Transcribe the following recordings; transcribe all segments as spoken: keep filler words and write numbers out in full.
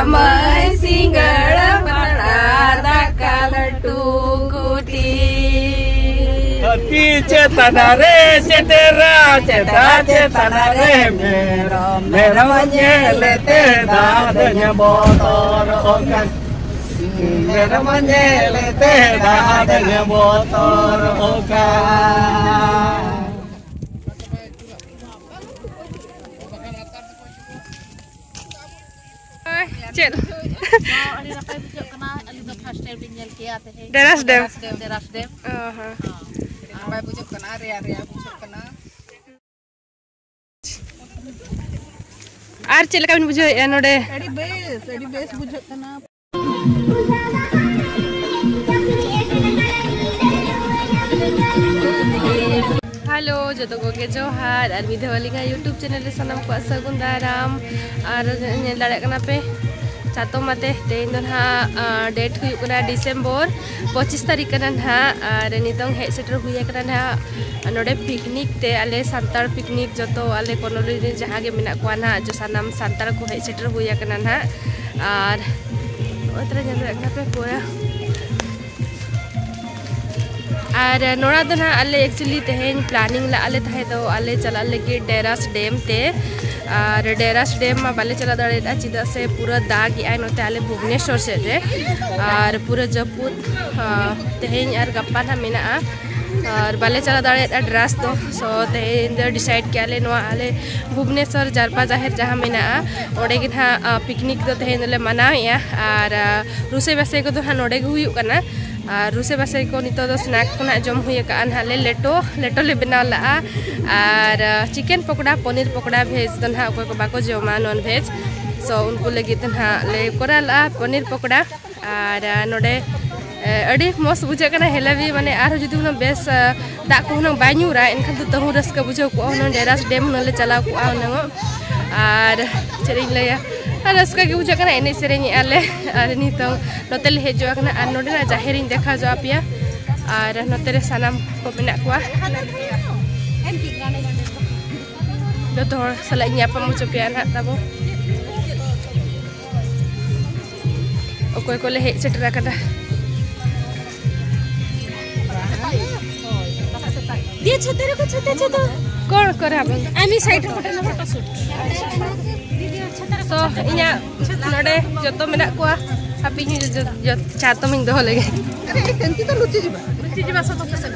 ᱢᱟᱹᱭ ᱥᱤᱸᱜᱟᱹᱲ ᱯᱟᱛᱲᱟ ᱫᱟᱠᱟ ᱞᱟᱹᱴᱩ ᱠᱩᱴᱤ᱾ ᱦᱟᱹᱛᱤ ᱪᱮᱛᱟᱱ ᱨᱮ ᱪᱮᱴᱮᱨᱟ, ᱪᱮᱴᱟ ᱪᱮᱛᱟᱱ ᱨᱮ ᱢᱮᱨᱚᱢ, ᱢᱮᱨᱚᱢ ᱧᱮᱞ ᱛᱮ ᱫᱟᱫᱟᱧ ᱵᱚᱛᱚᱨᱚᱜ ᱠᱟᱱ᱾ ᱢᱮᱨᱚᱢ ᱧᱮᱞ ᱛᱮ ᱫᱟᱫᱟᱧ ᱵᱚᱛᱚᱨᱚᱜ ᱠᱟᱱ᱾ ᱪᱮᱫ? ᱟᱹᱰᱤ ᱱᱟᱯᱟᱭ ᱵᱩᱡᱷᱟᱹᱜ ᱠᱟᱱᱟ᱾ ᱟᱹᱞᱤᱧ ᱫᱚ first time ᱞᱤᱧ ᱧᱮᱞ ᱠᱮᱜᱼᱟ ᱛᱮᱦᱮᱧ᱾ ᱰᱮᱨᱟᱥ ᱰᱮᱢ᱾ ᱰᱮᱨᱟᱥ ᱰᱮᱢ, ᱰᱮᱨᱟᱥ ᱰᱮᱢ᱾ ᱚ ᱦᱚᱸ᱾ ᱦᱚᱸ᱾ ᱟᱹᱰᱤ ᱱᱟᱯᱟᱭ ᱵᱩᱡᱷᱟᱹᱜ ᱠᱟᱱᱟ, ᱨᱮᱭᱟᱲ ᱨᱮᱭᱟᱲ ᱵᱩᱡᱷᱟᱹᱜ ᱠᱟᱱᱟ᱾ ᱟᱨ ᱪᱮᱫ ᱞᱮᱠᱟ ᱵᱤᱱ ᱵᱩᱡᱷᱟᱹᱣᱮᱫᱼᱟ ᱱᱚᱰᱮ? ᱟᱹᱰᱤ ᱵᱮᱥ, ᱟᱹᱰᱤ ᱵᱮᱥ ᱵᱩᱡᱷᱟᱹᱜ ᱠᱟᱱᱟ᱾ ᱦᱮᱞᱳ, ᱡᱚᱛᱚ ᱠᱚᱜᱮ ᱡᱚᱦᱟᱨ, ᱟᱨ ᱢᱤᱫ ᱫᱷᱟᱣ ᱟᱹᱞᱤᱧᱟᱜ YouTube channel ᱨᱮ ᱥᱟᱱᱟᱢ ᱠᱚᱣᱟᱜ ᱥᱟᱹᱜᱩᱱ ᱫᱟᱨᱟᱢ᱾ ᱟᱨ ᱧᱮᱞ ᱫᱟᱲᱮᱭᱟᱜ ᱠᱟᱱᱟ ᱯᱮ, ᱪᱟᱛᱚᱢ ᱟᱛᱮ ᱛᱮᱦᱮᱧ ᱫᱚ ᱱᱟᱦᱟᱜ, ᱟᱸ, date ᱦᱩᱭᱩᱜ ᱠᱟᱱᱟ December ᱯᱚᱸᱪᱤᱥ ᱛᱟᱹᱨᱤᱠᱷ ᱠᱟᱱᱟ ᱱᱟᱦᱟᱜ, ᱟᱨ ᱱᱤᱛᱚᱝ ᱦᱮᱡ ᱥᱮᱴᱮᱨ ᱦᱩᱭ ᱟᱠᱟᱱᱟ ᱱᱟᱦᱟᱜ ᱱᱚᱰᱮ picnic ᱛᱮ, ᱟᱞᱮ ᱥᱟᱱᱛᱟᱲ picnic ᱡᱚᱛᱚ ᱟᱞᱮ ᱠᱚᱞᱚᱱᱤ ᱨᱮ ᱡᱟᱦᱟᱸ ᱜᱮ ᱢᱮᱱᱟᱜ ᱠᱚᱣᱟ ᱱᱟᱦᱟᱜ, ᱡᱚ ᱥᱟᱱᱟᱢ ᱥᱟᱱᱛᱟᱲ ᱠᱚ ᱦᱮᱡ ᱥᱮᱴᱮᱨ ᱦᱩᱭ ᱟᱠᱟᱱᱟ ᱱᱟᱦᱟᱜ᱾ ᱟᱨ ᱱᱚᱜᱼᱚᱭ ᱛᱚᱨᱟ ᱧᱮᱞ ᱫᱟᱲᱮᱭᱟᱜ ᱠᱟᱱᱟ ᱯᱮ ᱯᱩᱨᱟᱹ ᱟᱨ ᱱᱚᱣᱟ ᱫᱚ ᱱᱟᱦᱟᱜ ᱟᱞᱮ actually ᱛᱮᱦᱮᱧ planning ᱞᱟᱜᱼᱟ ᱞᱮ ᱛᱟᱦᱮᱸ ᱫᱚ ᱟᱞᱮ ᱪᱟᱞᱟᱜ ᱞᱟᱹᱜᱤᱫ ᱰᱮᱨᱟᱥ ᱰᱮᱢ ᱛᱮ᱾ ᱟᱨ ᱰᱮᱨᱟᱥ ᱰᱮᱢ ᱢᱟ ᱵᱟᱞᱮ ᱪᱟᱞᱟᱣ ᱫᱟᱲᱮᱭᱟᱫᱼᱟ, ᱪᱮᱫᱟᱜ ᱥᱮ ᱯᱩᱨᱟᱹ ᱫᱟᱜ ᱮᱜᱼᱟᱭ ᱱᱚᱛᱮ ᱟᱞᱮ ᱵᱷᱩᱵᱽᱱᱮᱥᱚᱨ ᱥᱮᱫ ᱨᱮ᱾ ᱟᱨ ᱯᱩᱨᱟᱹ ᱡᱟᱹᱯᱩᱫ, ᱦᱚᱸ, ᱛᱮᱦᱮᱧ ᱟᱨ ᱜᱟᱯᱟ ᱱᱟᱦᱟᱜ ᱢᱮᱱᱟᱜᱼᱟ᱾ ᱟᱨ ᱵᱟᱞᱮ ᱪᱟᱞᱟᱣ ᱫᱟᱲᱮᱭᱟᱫᱼᱟ ᱰᱮᱨᱟᱥ ᱫᱚ᱾ So ᱛᱮᱦᱮᱧ ᱫᱚ decide ᱠᱮᱜᱼᱟ ᱞᱮ ᱱᱚᱣᱟ ᱟᱞᱮ ᱵᱷᱩᱵᱽᱱᱮᱥᱚᱨ ᱡᱟᱨᱯᱟ ᱡᱟᱦᱮᱨ ᱡᱟᱦᱟᱸ ᱢᱮᱱᱟᱜᱼᱟ, ᱚᱸᱰᱮ ᱜᱮ ᱱᱟᱦᱟᱜ, ᱟ, picnic ᱫᱚ ᱛᱮᱦᱮᱧ ᱫᱚᱞᱮ ᱢᱟᱱᱟᱣᱮᱜᱼᱟ᱾ ᱟᱨ, ᱟ, ᱨᱩᱥᱮ ᱵᱟᱥᱮ ᱠᱚᱫᱚ ᱱᱟᱦᱟᱜ ᱱᱚᱰᱮ ᱜᱮ ᱦᱩᱭᱩᱜ ᱠᱟᱱᱟ᱾ ᱟᱨ ᱨᱩᱥᱮ ᱵᱟᱥᱮ ᱠᱚ ᱱᱤᱛᱚᱜ ᱫᱚ snack ᱠᱚ ᱱᱟᱦᱟᱜ ᱡᱚᱢ ᱦᱩᱭ ᱟᱠᱟᱜᱼᱟ ᱱᱟᱦᱟᱜ ᱞᱮ ᱞᱮᱴᱚ, ᱞᱮᱴᱚ ᱞᱮ ᱵᱮᱱᱟᱣ ᱞᱟᱜᱼᱟ᱾ ᱟᱨ, ᱟ, chicken ᱯᱚᱠᱚᱲᱟ, ᱯᱚᱱᱤᱨ ᱯᱚᱠᱚᱲᱟ, veg ᱫᱚ ᱱᱟᱦᱟᱜ ᱚᱠᱚᱭ ᱠᱚ ᱵᱟᱠᱚ ᱡᱚᱢᱟ non veg, so ᱩᱱᱠᱩ ᱞᱟᱹᱜᱤᱫ ᱫᱚ ᱱᱟᱦᱟᱜ ᱞᱮ ᱠᱚᱨᱟᱣ ᱞᱟᱜᱼᱟ ᱯᱚᱱᱤᱨ ᱯᱚᱠᱚᱲᱟ᱾ ᱟᱨ, ᱟ, ᱱᱚᱰᱮ, ᱮ, ᱟᱹᱰᱤ ᱢᱚᱡᱽ ᱵᱩᱡᱷᱟᱹᱜ ᱠᱟᱱᱟ ᱦᱮᱞᱟᱵᱤ, ᱢᱟᱱᱮ ᱟᱨᱦᱚᱸ ᱡᱩᱫᱤ ᱦᱩᱱᱟᱹᱝ ᱵᱮᱥ, ᱟ, ᱫᱟᱜ ᱠᱚ ᱦᱩᱱᱟᱹᱝ ᱵᱟᱭ ᱧᱩᱨᱟ, ᱮᱱᱠᱷᱟᱱ ᱫᱚ ᱛᱟᱹᱦᱩ ᱨᱟᱹᱥᱠᱟᱹ ᱵᱩᱡᱷᱟᱹᱣ ᱠᱚᱜᱼᱟ ᱦᱩᱱᱟᱹᱝ, ᱰᱮᱨᱟᱥ ᱰᱮᱢ ᱦᱩᱱᱟᱹᱝ ᱞᱮ ᱪᱟᱞᱟᱣ ᱠᱚᱜᱼᱟ ᱦᱩᱱᱟᱹᱝ᱾ ᱟᱨ ᱪᱮᱫ ᱤᱧ ᱞᱟᱹᱭᱟ, ᱟᱨ ᱨᱟᱹᱥᱠᱟᱹ ᱜᱮ ᱵᱩᱡᱷᱟᱹᱜ ᱠᱟᱱᱟ, ᱮᱱᱮᱡ ᱥᱮᱨᱮᱧᱮᱜᱼᱟ ᱞᱮ᱾ ᱟᱨ ᱱᱤᱛᱚᱝ ᱱᱚᱛᱮ ᱞᱮ ᱦᱮᱡ ᱡᱚᱜ ᱠᱟᱱᱟ ᱟᱨ ᱱᱚᱰᱮᱱᱟᱜ ᱡᱟᱦᱮᱨ ᱤᱧ ᱫᱮᱠᱷᱟᱣ ᱡᱚᱜ ᱟᱯᱮᱭᱟ᱾ ᱟᱨ ᱱᱚᱛᱮ ᱨᱮ ᱥᱟᱱᱟᱢ ᱠᱚ ᱢᱮᱱᱟᱜ ᱠᱚᱣᱟ, ᱡᱚᱛᱚ ᱦᱚᱲ ᱥᱟᱞᱟᱜ ᱤᱧ ᱧᱟᱯᱟᱢ ᱦᱚᱪᱚ ᱯᱮᱭᱟ ᱱᱟᱦᱟᱜ ᱛᱟᱵᱚ᱾ ᱚᱠᱚᱭ ᱠᱚᱞᱮ ᱦᱮᱡ ᱥᱮᱴᱮᱨ ᱟᱠᱟᱱᱟ᱾ ᱫᱤᱭᱮ ᱪᱷᱟᱛᱟ ᱨᱮᱠᱚ ᱪᱷᱟᱛᱟ ᱪᱷᱟᱛᱟ᱾ ᱠᱚᱬ ᱠᱚᱨᱮ ᱟᱵᱚ? ᱟᱢᱤ ᱥᱟᱭᱤᱰ ᱨᱮ ᱯᱷᱳᱴᱳ ᱥᱩᱴ᱾ ᱛᱚ, ᱤᱧᱟᱹᱜ ᱱᱚᱰᱮ ᱡᱚᱛᱚ ᱢᱮᱱᱟᱜ ᱠᱚᱣᱟ᱾ ᱦᱟᱯᱮ ᱤᱧ ᱡᱚ-, ᱡᱚ-, ᱪᱟᱛᱚᱢ ᱤᱧ ᱫᱚᱦᱚ ᱞᱮᱜᱮ᱾ ᱞᱩᱪᱤ ᱡᱤᱵᱟ ᱥᱚᱛᱚ ᱯᱮᱥᱮᱱᱴ᱾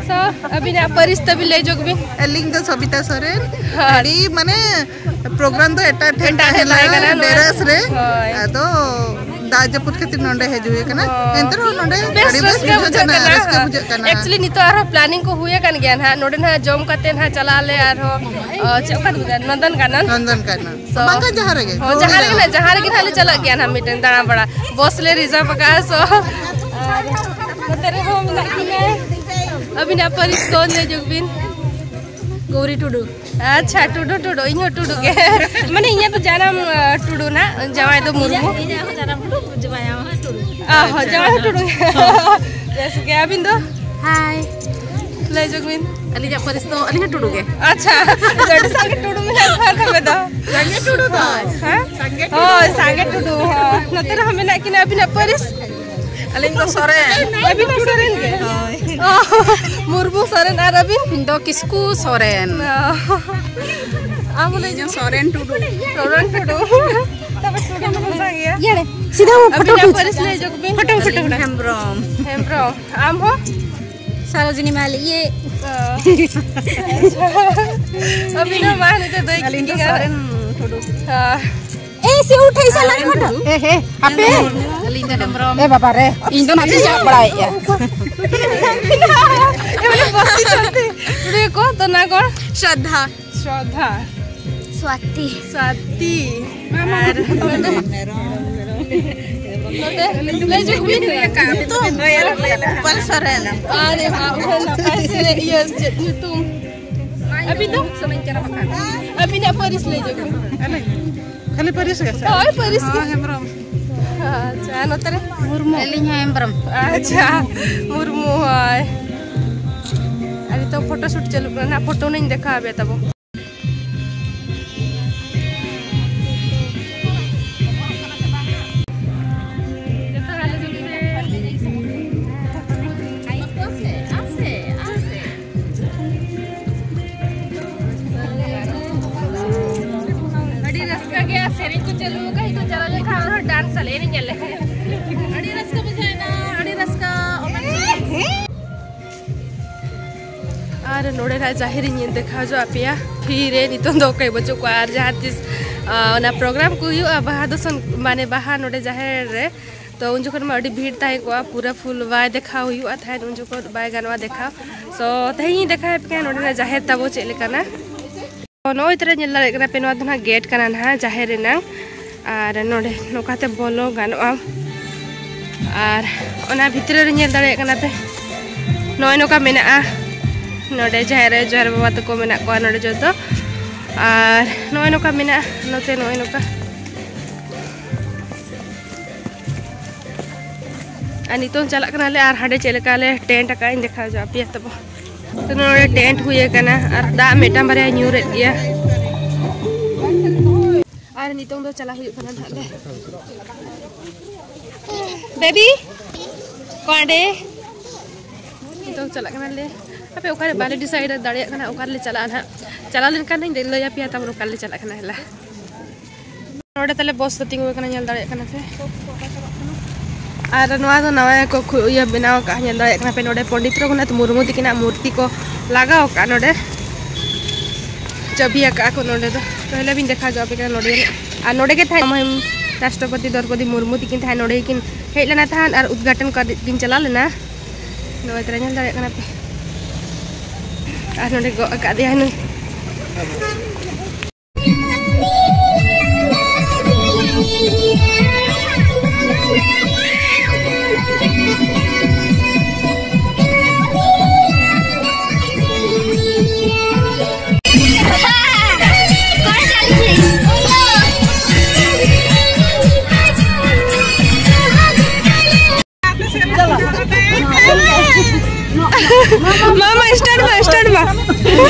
ᱛᱚ, ᱟᱹᱵᱤᱱᱟᱜ ᱯᱟᱹᱨᱤᱥ ᱛᱟᱹᱵᱤᱱ ᱞᱟᱹᱭ ᱡᱚᱜ ᱵᱤᱱ᱾ ᱟᱹᱞᱤᱧ ᱫᱚ ᱥᱚᱵᱤᱛᱟ ᱥᱚᱨᱮᱱ᱾ ᱦᱳᱭ᱾ ᱟᱹᱰᱤ ᱢᱟᱱᱮ ᱯᱨᱳᱜᱨᱟᱢ ᱫᱚ ᱮᱴᱟᱜ ᱴᱷᱮᱱ ᱮᱴᱟᱜ ᱴᱷᱮᱱ ᱛᱟᱦᱮᱸ ᱛᱟᱦᱮᱸ ᱞᱮᱱᱟ, ᱠᱟᱱᱟ, ᱱᱚᱣᱟ ᱰᱮᱨᱟᱥ ᱨᱮ᱾ ᱦᱳᱭ᱾ ᱟᱫᱚ ᱫᱟᱜ ᱡᱟᱹᱯᱩᱫ ᱠᱷᱟᱹᱛᱤᱨ ᱱᱚᱰᱮ ᱦᱮᱡ ᱦᱩᱭ ᱟᱠᱟᱱᱟ᱾ ᱦᱳᱭ᱾ ᱮᱱᱛᱮ ᱨᱮᱦᱚᱸ ᱱᱚᱰᱮ ᱵᱮᱥ ᱟᱹᱰᱤ ᱵᱮᱥ ᱨᱟᱹᱥᱠᱟᱹ ᱵᱩᱡᱷᱟᱹᱜ ᱵᱩᱡᱷᱟᱹᱜ ᱠᱟᱱᱟ, ᱠᱟᱱᱟ᱾ ᱨᱟᱹᱥᱠᱟᱹ ᱵᱩᱡᱷᱟᱹᱜ ᱠᱟᱱᱟ᱾ Actually, ᱱᱤᱛᱚᱜ ᱟᱨᱦᱚᱸ planning ᱠᱚ ᱦᱩᱭ ᱟᱠᱟᱱ ᱜᱮᱭᱟ ᱱᱟᱦᱟᱜ᱾ ᱱᱚᱰᱮ ᱱᱟᱦᱟᱜ ᱡᱚᱢ ᱠᱟᱛᱮ ᱱᱟᱦᱟᱜ ᱪᱟᱞᱟᱜ ᱟᱞᱮ ᱟᱨᱦᱚᱸ, ᱚ, ᱪᱮᱫ ᱚᱠᱟ ᱫᱚ ᱢᱮᱛᱟᱜᱼᱟ? ᱱᱚᱱᱫᱚᱱ ᱠᱟᱱᱚᱱ᱾ ᱱᱚᱱᱫᱚᱱ ᱠᱟᱱᱚᱱ᱾ So, ᱵᱟᱝᱠᱷᱟᱱ ᱡᱟᱦᱟᱸ ᱨᱮᱜᱮ᱾ ᱦᱚᱸ, ᱡᱟᱦᱟᱸ ᱨᱮᱜᱮ ᱱᱟᱦᱟᱜ, ᱡᱟᱦᱟᱸ ᱨᱮᱜᱮ ᱱᱟᱦᱟᱜ ᱞᱮ ᱪᱟᱞᱟᱜ ᱜᱮᱭᱟ ᱱᱟᱦᱟᱜ ᱢᱤᱫᱴᱮᱱ ᱫᱟᱬᱟ ᱵᱟᱲᱟ᱾ ᱵᱚᱥ ᱞᱮ ᱨᱤᱡᱟᱨᱵᱷ ᱟᱠᱟᱫᱼᱟ, so, ᱟᱨ ᱱᱚᱛᱮ ᱨᱮᱦᱚᱸ ᱢᱮᱱᱟᱜ ᱠᱤᱱᱟᱹ᱾ ᱟᱹᱵᱤᱱᱟᱜ ᱯᱟᱹᱨᱤᱥ ᱠᱚ ᱞᱟᱹᱭ ᱧᱚᱜ ᱵᱤᱱ᱾ ᱜᱳᱣᱨᱤ ᱴᱩᱰᱩ᱾ ᱟᱪᱪᱷᱟ, ᱴᱩᱰᱩ, ᱴᱩᱰᱩ, ᱤᱧ ᱦᱚᱸ ᱴᱩᱰᱩ ᱜᱮ᱾ ᱢᱟᱱᱮ ᱤᱧᱟᱹᱜ ᱫᱚ ᱡᱟᱱᱟᱢ, ᱟ, ᱴᱩᱰᱩ ᱱᱟᱜ, ᱡᱟᱶᱟᱭ ᱫᱚ ᱢᱩᱨᱢᱩ᱾ ᱤᱧᱟᱹᱜ, ᱤᱧᱟᱹᱜ ᱦᱚᱸ ᱡᱟᱱᱟᱢ ᱴᱩᱰᱩ, ᱡᱟᱶᱟᱭ ᱦᱚᱸ ᱴᱩᱰᱩ᱾ ᱚ, ᱦᱚᱸ, ᱡᱟᱶᱟᱭ ᱦᱚᱸ ᱴᱩᱰᱩ ᱜᱮ᱾ ᱵᱮᱥ ᱜᱮ, ᱟᱹᱵᱤᱱ ᱫᱚ? ᱦᱟᱭ᱾ ᱞᱟᱹᱭ ᱡᱚᱝ ᱵᱤᱱ᱾ ᱟᱹᱞᱤᱧᱟᱜ ᱯᱟᱹᱨᱤᱥ ᱫᱚ, ᱟᱹᱞᱤᱧ ᱦᱚᱸ ᱴᱩᱰᱩ ᱜᱮ᱾ ᱟᱪᱪᱷᱟ, ᱟᱹᱰᱤ ᱥᱟᱸᱜᱮ ᱴᱩᱰᱩ ᱢᱮᱱᱟᱜ ᱠᱚᱣᱟ ᱛᱚᱵᱮ ᱫᱚ᱾ ᱥᱟᱸᱜᱮ ᱴᱩᱰᱩ ᱫᱚ᱾ ᱦᱮᱸ? ᱥᱟᱸᱜᱮ ᱴᱩᱰᱩ᱾ ᱦᱳᱭ, ᱥᱟᱸᱜᱮ ᱴᱩᱰᱩ, ᱦᱚᱸ᱾ ᱱᱚᱛᱮ ᱨᱮᱦᱚᱸ ᱢᱮᱱᱟᱜ ᱠᱤᱱᱟ, ᱟᱹᱵᱤᱱᱟᱜ ᱯᱟᱹᱨᱤᱥ? ᱟᱹᱞᱤᱧ ᱫᱚ ᱥᱚᱨᱮᱱ᱾ ᱟᱹᱵᱤᱱ ᱦᱚᱸ ᱥᱚᱨᱮᱱ ᱜᱮ? ᱦᱳᱭ᱾ ᱚ, ᱢᱩᱨᱢᱩ ᱥᱚᱨᱮᱱ, ᱟᱨ ᱟᱹᱵᱤᱱ? ᱤᱧ ᱫᱚ ᱠᱤᱥᱠᱩ ᱥᱚᱨᱮᱱ᱾ ᱚ᱾ ᱟᱢ ᱞᱟᱹᱭ ᱤᱧ ᱫᱚ ᱥᱚᱨᱮᱱ ᱴᱩᱰᱩ᱾ ᱥᱚᱨᱮᱱ ᱴᱩᱰᱩ᱾ ᱛᱚᱵᱮ ᱴᱩᱰᱩ ᱫᱚᱵᱚᱱ ᱥᱟᱸᱜᱮᱭᱟ᱾ ᱤᱭᱟᱹ ᱨᱮ, ᱥᱤᱫᱷᱟᱹ ᱯᱷᱳᱴᱳ ᱟᱹᱵᱤᱱᱟᱜ ᱠᱷᱤᱪ᱾ ᱯᱟᱹᱨᱤᱥ ᱞᱟᱹᱭ ᱧᱚᱜ ᱵᱤᱱ᱾ Photo, photo. ᱦᱮᱢᱵᱨᱚᱢ᱾ ᱦᱮᱢᱵᱨᱚᱢ᱾ ᱟᱢ ᱦᱚᱸ? ᱥᱟᱨᱳᱡᱤᱱᱤ ᱢᱟᱞ, ᱤᱭᱟᱹ᱾ ᱚ᱾ ᱟᱹᱵᱤᱱ ᱦᱚᱸ ᱢᱟ ᱱᱤᱛᱚᱜ ᱫᱚ ᱟᱹᱞᱤᱧ ᱫᱚ ᱤᱠᱤ ᱥᱚᱨᱮᱱ ᱴᱩᱰᱩ᱾ ᱦᱚᱸ᱾ ᱮ, ᱥᱮ ᱩᱴᱷᱟᱹᱭ ᱥᱟᱞᱟᱜ ᱯᱷᱳᱴᱳ᱾ ᱮ, ᱦᱮ, ᱟᱯᱮ᱾ ᱟᱹᱞᱤᱧ ᱫᱚ ᱦᱮᱢᱵᱨᱚᱢ᱾ ᱮ ᱵᱟᱵᱟ ᱨᱮ, ᱤᱧ ᱫᱚ ᱱᱟᱛᱮᱧ ᱪᱟᱞᱟᱜ ᱵᱟᱲᱟᱭᱮᱫᱼᱟ᱾ ᱮ, ᱵᱚᱞᱮ ᱵᱚᱥᱛᱤ ᱥᱟᱱᱛᱤ᱾ ᱩᱱᱤ ᱠᱚ ᱛᱚ ᱱᱟ ᱠᱚ? ᱥᱨᱚᱫᱷᱟ᱾ ᱥᱨᱚᱫᱷᱟ᱾ ᱥᱣᱟᱛᱤ᱾ ᱥᱣᱟᱛᱤ᱾ ᱟᱨ ᱱᱚᱛᱮ ᱞᱟᱹᱭ ᱡᱚᱝ ᱵᱤᱱ᱾ ᱧᱩᱛᱩᱢ? ᱯᱟᱞ ᱥᱚᱨᱮᱱ᱾ ᱟᱨᱮ ᱵᱟᱯ ᱨᱮ, ᱱᱟᱯᱟᱭ ᱥᱮᱨᱮᱧ, ᱤᱭᱟᱹ, ᱪᱮᱫ ᱧᱩᱛᱩᱢ? ᱟᱹᱵᱤᱱ ᱫᱚ? ᱟᱹᱵᱤᱱᱟᱜ ᱯᱟᱹᱨᱤᱥ ᱞᱟᱹᱭ ᱡᱚᱝ ᱵᱤᱱ᱾ ᱟᱞᱮ? ᱠᱷᱟᱹᱞᱤ ᱯᱟᱹᱨᱤᱥ ᱜᱮ ᱥᱮ? ᱦᱳᱭ, ᱯᱟᱹᱨᱤᱥ ᱜᱮ᱾ ᱦᱚᱸ, ᱦᱮᱢᱵᱨᱚᱢ᱾ ᱟᱪᱪᱷᱟ, ᱟᱨ ᱱᱚᱛᱮ ᱨᱮ? ᱢᱩᱨᱢᱩ᱾ ᱟᱹᱞᱤᱧ ᱦᱚᱸ ᱦᱮᱢᱵᱨᱚᱢ᱾ ᱟᱪᱪᱷᱟ, ᱢᱩᱨᱢᱩ, ᱦᱳᱭ᱾ ᱟᱨ ᱱᱤᱛᱚᱜ ᱯᱷᱳᱴᱳ ᱥᱩᱴ ᱪᱟᱹᱞᱩᱜ ᱠᱟᱱᱟ, ᱱᱟᱦᱟᱜ ᱯᱷᱳᱴᱳ ᱱᱟᱧ ᱫᱮᱠᱷᱟᱣ ᱟᱯᱮᱭᱟ ᱛᱟᱵᱚ᱾ ᱥᱮᱨᱮᱧ ᱠᱚ ᱪᱟᱹᱞᱩ ᱟᱠᱟᱫ, ᱤᱧ ᱠᱚ ᱪᱟᱞᱟᱣ ᱞᱮᱱᱠᱷᱟᱱ ᱟᱨᱦᱚᱸ ᱰᱟᱱᱥ ᱟᱞᱮ, ᱮᱱᱮᱡ ᱟᱞᱮ᱾ ᱟᱹᱰᱤ ᱨᱟᱹᱥᱠᱟᱹ ᱵᱩᱡᱷᱟᱹᱣ ᱮᱱᱟ, ᱟᱹᱰᱤ ᱨᱟᱹᱥᱠᱟᱹ᱾ ᱟᱨ ᱱᱚᱰᱮᱱᱟᱜ ᱡᱟᱦᱮᱨ ᱤᱧ ᱫᱮᱠᱷᱟᱣ ᱦᱚᱪᱚ ᱟᱯᱮᱭᱟ᱾ ᱯᱷᱤᱨ ᱨᱮ ᱱᱤᱛᱚᱝ ᱫᱚ ᱚᱠᱚᱭ ᱵᱟᱹᱪᱩᱜ ᱠᱚᱣᱟ, ᱟᱨ ᱡᱟᱦᱟᱸ ᱛᱤᱥ ᱟ, ᱚᱱᱟ ᱯᱨᱳᱜᱨᱟᱢ ᱠᱚ ᱦᱩᱭᱩᱜᱼᱟ, ᱵᱟᱦᱟ ᱫᱚᱥᱚᱱ ᱢᱟᱱᱮ ᱵᱟᱦᱟ ᱱᱚᱰᱮ ᱡᱟᱦᱮᱨ ᱨᱮ, ᱛᱚ ᱩᱱ ᱡᱚᱠᱷᱚᱱ ᱢᱟ ᱟᱹᱰᱤ ᱵᱷᱤᱲ ᱛᱟᱦᱮᱸ ᱠᱚᱜᱼᱟ, ᱯᱩᱨᱟᱹ ᱯᱷᱩᱞ ᱵᱟᱭ ᱫᱮᱠᱷᱟᱣ ᱦᱩᱭᱩᱜᱼᱟ ᱛᱟᱦᱮᱸᱫ, ᱩᱱ ᱡᱚᱠᱷᱚᱱ ᱵᱟᱭ ᱜᱟᱱᱚᱜᱼᱟ ᱫᱮᱠᱷᱟᱣ᱾ ᱛᱚ ᱛᱮᱦᱮᱧ ᱤᱧ ᱫᱮᱠᱷᱟᱣ ᱟᱯᱮ ᱠᱟᱱᱟ ᱱᱚᱰᱮᱱᱟᱜ ᱡᱟᱦᱮᱨ ᱛᱟᱵᱚ ᱪᱮᱫ ᱞᱮᱠᱟᱱᱟ᱾ ᱛᱚ ᱱᱚᱜᱼᱚᱭ ᱛᱚᱨᱟ ᱧᱮᱞ ᱫᱟᱲᱮᱭᱟᱜ ᱠᱟᱱᱟ ᱯᱮ, ᱱᱚᱣᱟ ᱫᱚ ᱱᱟᱦᱟᱜ ᱜᱮᱴ ᱠᱟᱱᱟ ᱱᱟᱦᱟᱜ ᱡᱟᱦᱮᱨ ᱨᱮᱱᱟᱝ, ᱟᱨ ᱱᱚᱰᱮ ᱱᱚᱝᱠᱟᱛᱮ ᱵᱚᱞᱚ ᱜᱟᱱᱚᱜᱼᱟ᱾ ᱟᱨ ᱚᱱᱟ ᱵᱷᱤᱛᱨᱤ ᱨᱮ ᱧᱮᱞ ᱫᱟᱲᱮᱭᱟᱜ ᱠᱟᱱᱟ ᱯᱮ, ᱱᱚᱜᱼᱚᱭ ᱱᱚᱝᱠᱟ ᱢᱮᱱᱟᱜᱼᱟ ᱱᱚᱰᱮ ᱡᱟᱦᱮᱨ ᱨᱮ ᱡᱟᱦᱮᱨ ᱵᱟᱵᱟ ᱛᱟᱠᱚ ᱢᱮᱱᱟᱜ ᱠᱚᱣᱟ ᱱᱚᱰᱮ ᱡᱚᱛᱚ᱾ ᱟᱨ ᱱᱚᱜᱼᱚᱭ ᱱᱚᱝᱠᱟ ᱢᱮᱱᱟᱜᱼᱟ ᱱᱚᱛᱮ, ᱱᱚᱜᱼᱚᱭ ᱱᱚᱝᱠᱟ᱾ ᱟᱨ ᱱᱤᱛᱚᱝ ᱪᱟᱞᱟᱜ ᱠᱟᱱᱟᱞᱮ, ᱟᱨ ᱦᱟᱸᱰᱮ ᱪᱮᱫ ᱞᱮᱠᱟ ᱞᱮ ᱴᱮᱱᱴ ᱟᱠᱟᱫ ᱤᱧ ᱫᱮᱠᱷᱟᱣ ᱦᱚᱪᱚ ᱟᱯᱮᱭᱟ ᱛᱟᱵᱚ᱾ ᱛᱚ ᱱᱚᱰᱮ ᱴᱮᱱᱴ ᱦᱩᱭ ᱟᱠᱟᱱᱟ ᱟᱨ ᱫᱟᱜ ᱢᱤᱫᱴᱟᱝ ᱵᱟᱨᱭᱟ ᱧᱩᱨᱮᱫ ᱜᱮᱭᱟ᱾ ᱟᱨ ᱱᱤᱛᱚᱝ ᱫᱚ ᱪᱟᱞᱟᱜ ᱦᱩᱭᱩᱜ ᱠᱟᱱᱟ ᱱᱟᱦᱟᱜ ᱞᱮ᱾ ᱵᱮᱵᱤ, ᱚᱠᱟᱸᱰᱮ? ᱱᱤᱛᱚᱝ ᱪᱟᱞᱟᱜ ᱠᱟᱱᱟᱞᱮ᱾ ᱟᱯᱮ ᱚᱠᱟᱨᱮ ᱵᱟᱞᱮ ᱰᱤᱥᱟᱭᱤᱰ ᱫᱟᱲᱮᱭᱟᱜ ᱠᱟᱱᱟ ᱚᱠᱟᱨᱮᱞᱮ ᱪᱟᱞᱟᱜᱼᱟ ᱱᱟᱦᱟᱜ᱾ ᱪᱟᱞᱟᱣ ᱞᱮᱱᱠᱷᱟᱱ ᱦᱟᱸᱜ ᱞᱟᱹᱭ ᱟᱯᱮᱭᱟ ᱛᱟᱵᱚᱱ ᱚᱠᱟᱨᱮᱞᱮ ᱪᱟᱞᱟᱜ ᱠᱟᱱᱟ ᱦᱮᱞᱟ᱾ ᱱᱚᱰᱮ ᱛᱟᱞᱮ ᱵᱚᱥ ᱫᱚ ᱛᱤᱸᱜᱩ ᱟᱠᱟᱱᱟ, ᱧᱮᱞ ᱫᱟᱲᱮᱭᱟᱜ ᱠᱟᱱᱟ ᱯᱮ᱾ ᱟᱨ ᱱᱚᱣᱟ ᱫᱚ ᱱᱟᱣᱟ ᱠᱚ ᱠᱷᱩ-, ᱤᱭᱟᱹ ᱵᱮᱱᱟᱣ ᱟᱠᱟᱫᱼᱟ, ᱧᱮᱞ ᱫᱟᱲᱮᱭᱟᱜ ᱠᱟᱱᱟ ᱯᱮ᱾ ᱱᱚᱰᱮ ᱯᱚᱱᱰᱤᱛ ᱨᱚᱜᱷᱩᱱᱟᱛᱷ ᱢᱩᱨᱢᱩ ᱛᱤᱠᱤᱱᱟᱜ ᱢᱩᱨᱛᱤ ᱠᱚ ᱞᱟᱜᱟᱣ ᱟᱠᱟᱫᱼᱟ ᱱᱚᱰᱮ᱾ ᱪᱟᱹᱵᱤ ᱟᱠᱟᱫᱼᱟ ᱠᱚ ᱱᱚᱰᱮ ᱫᱚ᱾ ᱛᱟᱦᱚᱞᱮ ᱵᱤᱱ ᱫᱮᱠᱷᱟᱣ ᱡᱚ ᱟᱯᱮ ᱠᱟᱱᱟ ᱱᱚᱰᱮ᱾ ᱟᱨ ᱱᱚᱰᱮ ᱜᱮ ᱛᱟᱦᱮᱸᱫ ᱢᱟᱹᱱ ᱨᱟᱥᱴᱨᱚᱯᱚᱛᱤ ᱫᱨᱚᱣᱯᱚᱫᱤ ᱢᱩᱨᱢᱩ ᱛᱤᱠᱤᱱ ᱛᱟᱦᱮᱸᱫ, ᱱᱚᱰᱮ ᱜᱮᱠᱤᱱ ᱦᱮᱡ ᱞᱮᱱᱟ ᱛᱟᱦᱮᱸᱫ ᱟᱨ ᱩᱫᱽᱜᱷᱟᱴᱚᱱ ᱠᱟᱛᱮ ᱠᱤᱱ ᱪᱟᱞᱟᱣ ᱞᱮᱱᱟ᱾ ᱱᱚᱜᱼᱚᱭ ᱛᱚᱨᱟ ᱧᱮᱞ ᱫᱟᱲᱮᱭᱟᱜ ᱠᱟᱱᱟ ᱯᱮ᱾ ᱟᱨ ᱱᱚᱰᱮ ᱜᱚᱜ ᱟᱠᱟᱫᱮᱭᱟ ᱱᱩᱭ᱾ ᱢᱟ, ᱢᱟ, start ᱢᱟ, start ᱢᱟ᱾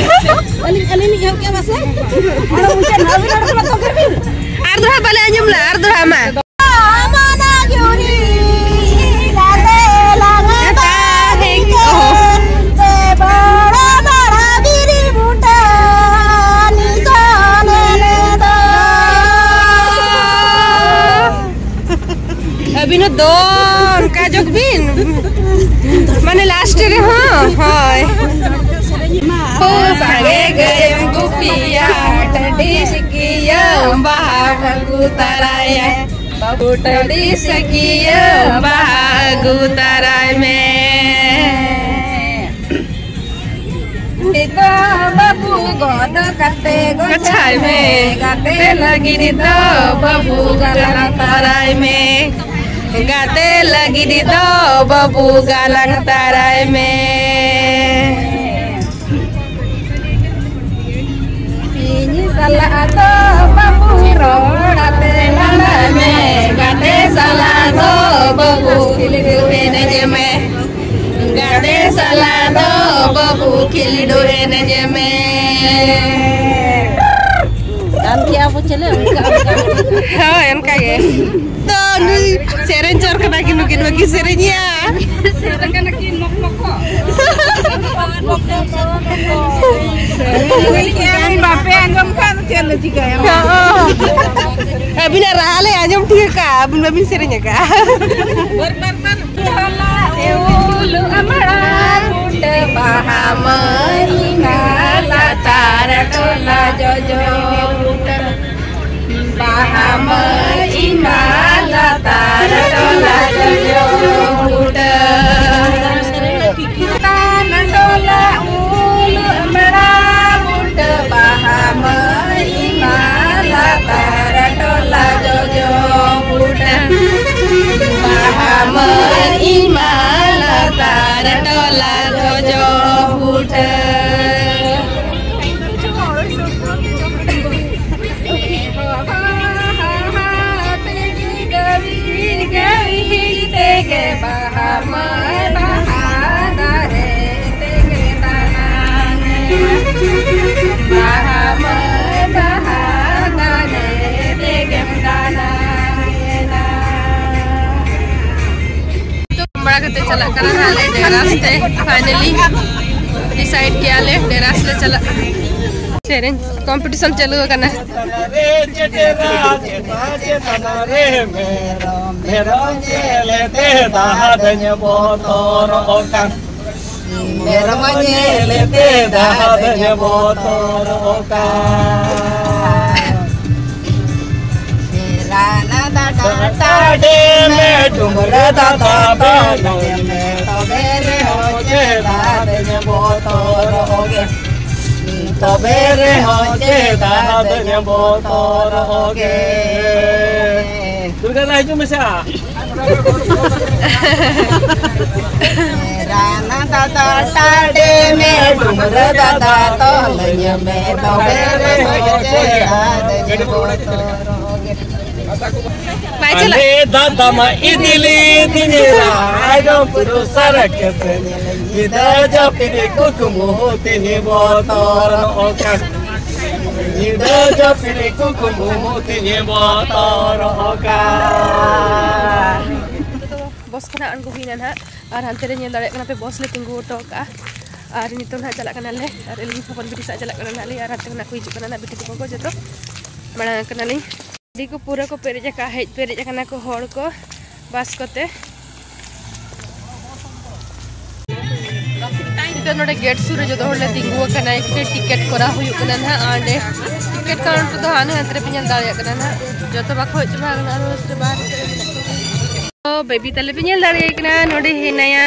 ᱟᱹᱞᱤᱧ, ᱟᱹᱞᱤᱧ ᱞᱤᱧ ᱮᱦᱚᱵ ᱠᱮᱜᱼᱟ ᱢᱟᱥᱮ᱾ ᱟᱨ ᱫᱚᱦᱲᱟ ᱵᱟᱞᱮ ᱟᱸᱡᱚᱢ ᱞᱮᱫᱟ, ᱟᱨ ᱫᱚᱦᱲᱟ ᱢᱟ᱾ ᱤᱱᱟᱹ ᱫᱚ ᱚᱱᱠᱟ ᱡᱚᱜᱽ ᱵᱤᱱ, ᱢᱟᱱᱮ ᱞᱟᱥᱴ ᱨᱮᱦᱚᱸ, ᱦᱳᱭ᱾ ᱦᱳ ᱥᱟᱸᱜᱮ ᱜᱟᱹᱭᱮᱢ ᱜᱩᱯᱤᱭᱟ, ᱴᱟᱺᱰᱤ ᱥᱤᱠᱤᱭᱟᱹ ᱵᱟᱦᱟ ᱟᱹᱜᱩ ᱛᱟᱨᱟᱭᱟ᱾ ᱵᱟᱹᱵᱩ ᱴᱟᱺᱰᱤ ᱥᱤᱠᱤᱭᱟᱹ ᱵᱟᱦᱟ ᱟᱹᱜᱩ ᱛᱟᱨᱟᱭ ᱢᱮ᱾ ᱱᱤᱛᱚᱜ ᱵᱟᱹᱵᱩ ᱜᱚᱫ ᱠᱟᱛᱮ ᱜᱚᱪᱷᱟᱭ ᱢᱮ᱾ ᱜᱟᱛᱮ ᱞᱟᱹᱜᱤᱫ ᱫᱚ ᱵᱟᱹᱵᱩ ᱜᱟᱞᱟᱝ ᱛᱟᱨᱟᱭ ᱢᱮ᱾ ᱜᱟᱛᱮ ᱞᱟᱹᱜᱤᱫ ᱫᱚ ᱵᱟᱹᱵᱩ ᱜᱟᱞᱟᱝ ᱛᱟᱨᱟᱭ ᱢᱮ᱾ ᱤᱧ ᱥᱟᱞᱟᱜ ᱫᱚ ᱵᱟᱹᱵᱩ ᱨᱚᱲ ᱟᱛᱮ ᱞᱟᱸᱫᱟᱭ ᱢᱮ᱾ ᱜᱟᱛᱮ ᱥᱟᱞᱟᱜ ᱫᱚ ᱵᱟᱹᱵᱩ ᱠᱷᱤᱞᱰᱩ ᱮᱱᱮᱡ ᱢᱮ᱾ ᱜᱟᱛᱮ ᱥᱟᱞᱟᱜ ᱫᱚ ᱵᱟᱹᱵᱩ ᱠᱷᱤᱞᱰᱩ ᱮᱱᱮᱡ ᱢᱮ᱾ ᱜᱟᱱ ᱠᱮᱜᱼᱟ ᱵᱚ ᱪᱮᱞᱮ, ᱚᱱᱠᱟ, ᱚᱱᱠᱟ᱾ ᱦᱳᱭ, ᱚᱱᱠᱟ ᱜᱮ᱾ ᱛᱚ, ᱱᱩᱭ ᱥᱮᱨᱮᱧ ᱪᱚᱨ ᱠᱟᱱᱟ ᱠᱤᱱ, ᱱᱩᱠᱤᱱ ᱵᱟᱹᱠᱤᱱ ᱥᱮᱨᱮᱧᱟ᱾ ᱵᱟᱯᱮ ᱟᱸᱡᱚᱢ ᱠᱷᱟᱱ ᱪᱮᱫ ᱞᱮ ᱪᱤᱠᱟᱹᱭᱟ? ᱦᱚᱸ᱾ ᱟᱹᱵᱤᱱᱟᱜ ᱨᱟᱦᱟ ᱞᱮ ᱟᱸᱡᱚᱢ ᱴᱷᱤᱠ ᱟᱠᱟᱫᱼᱟ, ᱟᱹᱵᱤᱱ ᱵᱟᱹᱵᱤᱱ ᱥᱮᱨᱮᱧ ᱟᱠᱟᱫᱼᱟ᱾ ᱩᱞ ᱟᱢᱲᱟ ᱵᱩᱴᱟᱹ ᱵᱟᱦᱟ ᱢᱟᱹᱭ ᱤᱧ ᱢᱟ ᱞᱟᱛᱟᱨ ᱴᱚᱞᱟ ᱡᱚᱡᱚ ᱵᱩᱴᱟᱹ᱾ ᱵᱟᱦᱟ ᱢᱟᱹᱭ ᱤᱧ ᱢᱟ ᱞᱟᱛᱟᱨ ᱴᱚᱞᱟ ᱡᱚᱡᱚ ᱵᱩᱴᱟᱹ᱾ ᱪᱮᱛᱟᱱ ᱴᱚᱞᱟ ᱩᱞ ᱟᱢᱲᱟ ᱵᱩᱴᱟᱹ᱾ ᱵᱟᱦᱟ ᱢᱟᱹᱭ ᱤᱧ ᱢᱟ ᱞᱟᱛᱟᱨ ᱴᱚᱞᱟ ᱡᱚᱡᱚ ᱵᱩᱴᱟᱹ᱾ ᱵᱟᱦᱟ ᱢᱟᱹᱭ ᱤᱧ ᱢᱟ ᱞᱟᱛᱟᱨ ᱴᱚᱞᱟ ᱡᱚᱡᱚ ᱵᱩᱴᱟᱹ᱾ ᱛᱮᱜᱮ ᱵᱟᱦᱟ ᱢᱟᱹᱭ ᱵᱟᱦᱟ ᱫᱟᱨᱮ ᱛᱮᱜᱮ ᱫᱟᱱᱟᱝ ᱮᱱᱟ᱾ ᱵᱟᱦᱟ ᱢᱟᱹᱭ ᱵᱟᱦᱟ ᱫᱟᱨᱮ ᱛᱮᱜᱮᱢ ᱫᱟᱱᱟᱝ ᱮᱱᱟ᱾ ᱡᱚᱢ ᱵᱟᱲᱟ ᱠᱟᱛᱮ ᱪᱟᱞᱟᱜ ᱠᱟᱱᱟ ᱦᱟᱸᱜ ᱞᱮ ᱴᱮᱨᱟᱥ ᱛᱮ, ᱯᱷᱟᱭᱱᱟᱞᱤ ᱰᱤᱥᱟᱭᱤᱰ ᱠᱮᱜᱼᱟ ᱞᱮ ᱴᱮᱨᱟᱥ ᱞᱮ ᱪᱟᱞᱟᱜ᱾ ᱥᱮᱨᱮᱧ ᱠᱚᱢᱯᱤᱴᱤᱥᱚᱱ ᱪᱟᱹᱞᱩ ᱟᱠᱟᱱᱟ᱾ ᱪᱮᱛᱟᱱ ᱨᱮ ᱪᱮᱴᱮᱨᱟ, ᱪᱮᱛᱟᱱ, ᱪᱮᱛᱟᱱ ᱨᱮ ᱢᱮᱨᱚᱢ, ᱢᱮᱨᱚᱢ ᱧᱮᱞᱛᱮ ᱫᱟᱫᱟᱧ ᱵᱚᱛᱚᱨᱚᱜ ᱠᱟᱱ᱾ ᱢᱮᱨᱚᱢ ᱧᱮᱞᱛᱮ ᱫᱟᱫᱟᱧ ᱵᱚᱛᱚᱨᱚᱜ ᱠᱟᱱ᱾ ᱨᱟᱱᱟ ᱫᱟᱫᱟ ᱴᱟᱰᱮ ᱢᱮ, ᱰᱩᱢᱨᱟᱹ ᱫᱟᱫᱟ ᱛᱚᱞᱮ ᱢᱮ, ᱛᱚᱵᱮ ᱨᱮᱦᱚᱸ ᱪᱮ ᱫᱟᱫᱟᱧ ᱵᱚᱛᱚᱨᱚᱜ ᱜᱮ᱾ ᱛᱚᱵᱮ ᱨᱮᱦᱚᱸ ᱪᱮ ᱫᱟᱫᱟᱧ ᱵᱚᱛᱚᱨᱚᱜ ᱜᱮ᱾ ᱫᱩᱨᱜᱟ ᱫᱟ, ᱦᱤᱡᱩᱜ ᱢᱮᱥᱮ᱾ ᱨᱟᱱᱟ ᱫᱟᱫᱟ ᱴᱟᱰᱮ ᱢᱮ, ᱰᱩᱢᱨᱟᱹ ᱫᱟᱫᱟ ᱛᱚᱞᱮ ᱢᱮ, ᱛᱚᱵᱮ ᱨᱮᱦᱚᱸ ᱪᱮ ᱫᱟᱫᱟᱧ ᱵᱚᱛᱚᱨᱚᱜ ᱜᱮ᱾ ᱵᱟᱭ ᱪᱟᱞᱟᱜ᱾ ᱟᱞᱮ ᱫᱟᱫᱟ ᱢᱟ ᱤᱫᱤ ᱞᱤᱫᱤᱧ ᱨᱟᱭᱨᱚᱝᱯᱩᱨ ᱥᱟᱨᱠᱮᱥ ᱧᱮᱞ᱾ ᱧᱤᱫᱟᱹ ᱡᱟᱹᱯᱤᱫ ᱠᱩᱠᱢᱩ ᱛᱤᱧ ᱵᱚᱛᱚᱨᱚᱜ ᱠᱟᱱ᱾ ᱧᱤᱫᱟᱹ ᱡᱟᱹᱯᱤᱫ ᱠᱩᱠᱢᱩ ᱛᱤᱧ ᱵᱚᱛᱚᱨᱚᱜ ᱠᱟᱱ᱾ ᱵᱚᱥ ᱠᱷᱚᱱᱟᱜ ᱟᱬᱜᱚ ᱦᱩᱭᱱᱟ ᱱᱟᱦᱟᱜ, ᱟᱨ ᱦᱟᱱᱛᱮ ᱨᱮ ᱧᱮᱞ ᱫᱟᱲᱮᱭᱟᱜ ᱠᱟᱱᱟ ᱯᱮ, ᱵᱚᱥ ᱞᱮ ᱛᱤᱸᱜᱩ ᱦᱚᱴᱚ ᱠᱟᱜᱼᱟ᱾ ᱟᱨ ᱱᱤᱛᱚᱜ ᱱᱟᱦᱟᱜ ᱪᱟᱞᱟᱜ ᱠᱟᱱᱟᱞᱮ, ᱟᱨ ᱟᱹᱞᱤᱧ ᱦᱚᱯᱚᱱ ᱵᱤᱴᱤ ᱥᱟᱶ ᱪᱟᱞᱟᱜ ᱠᱟᱱᱟ ᱱᱟᱦᱟᱜ ᱞᱤᱧ, ᱟᱨ ᱦᱟᱱᱛᱮ ᱠᱷᱚᱱᱟᱜ ᱠᱚ ᱦᱤᱡᱩᱜ ᱠᱟᱱᱟ ᱱᱟᱦᱟᱜ ᱵᱤᱴᱤ ᱛᱟᱠᱚ ᱠᱚ ᱡᱚᱛᱚ ᱢᱟᱲᱟᱝ ᱠᱟᱱᱟᱞᱤᱧ᱾ ᱜᱟᱹᱰᱤ ᱠᱚ ᱯᱩᱨᱟᱹ ᱠᱚ ᱯᱮᱨᱮᱡ ᱟᱠᱟᱫᱼᱟ, ᱦᱮᱡ ᱯᱮᱨᱮᱡ ᱟᱠᱟᱱᱟ ᱠᱚ ᱦᱚᱲ ᱠᱚ ᱵᱟᱥ ᱠᱚᱛᱮ᱾ ᱱᱤᱛᱚᱜ ᱱᱚᱰᱮ ᱜᱮᱴ ᱥᱩᱨ ᱨᱮ ᱡᱚᱛᱚ ᱦᱚᱲ ᱞᱮ ᱛᱤᱸᱜᱩ ᱟᱠᱟᱱᱟ, ᱮᱠᱴᱮ ᱴᱤᱠᱮᱴ ᱠᱚᱨᱟᱣ ᱦᱩᱭᱩᱜ ᱠᱟᱱᱟ ᱱᱟᱦᱟᱜ᱾ ᱚᱸᱰᱮ ᱴᱤᱠᱮᱴ ᱠᱟᱣᱩᱱᱴᱟᱨ ᱫᱚ ᱦᱟᱱᱮ ᱦᱟᱱᱛᱮ ᱨᱮᱯᱮ ᱧᱮᱞ ᱫᱟᱲᱮᱭᱟᱜ ᱠᱟᱱᱟ ᱱᱟᱦᱟᱜ, ᱡᱚᱛᱚ ᱵᱟᱠᱚ ᱦᱮᱡ ᱪᱟᱵᱟ ᱟᱠᱟᱱᱟ, ᱟᱨᱦᱚᱸ ᱥᱮ ᱵᱟᱦᱨᱮ ᱥᱮᱫ ᱨᱮ ᱢᱮᱱᱟᱜ ᱠᱚᱣᱟ᱾ ᱛᱚ ᱵᱮᱵᱤ ᱛᱟᱞᱮ ᱯᱮ ᱧᱮᱞ ᱫᱟᱲᱮᱭᱟᱭ ᱠᱟᱱᱟ, ᱱᱚᱰᱮ ᱦᱮᱱᱟᱭᱟ᱾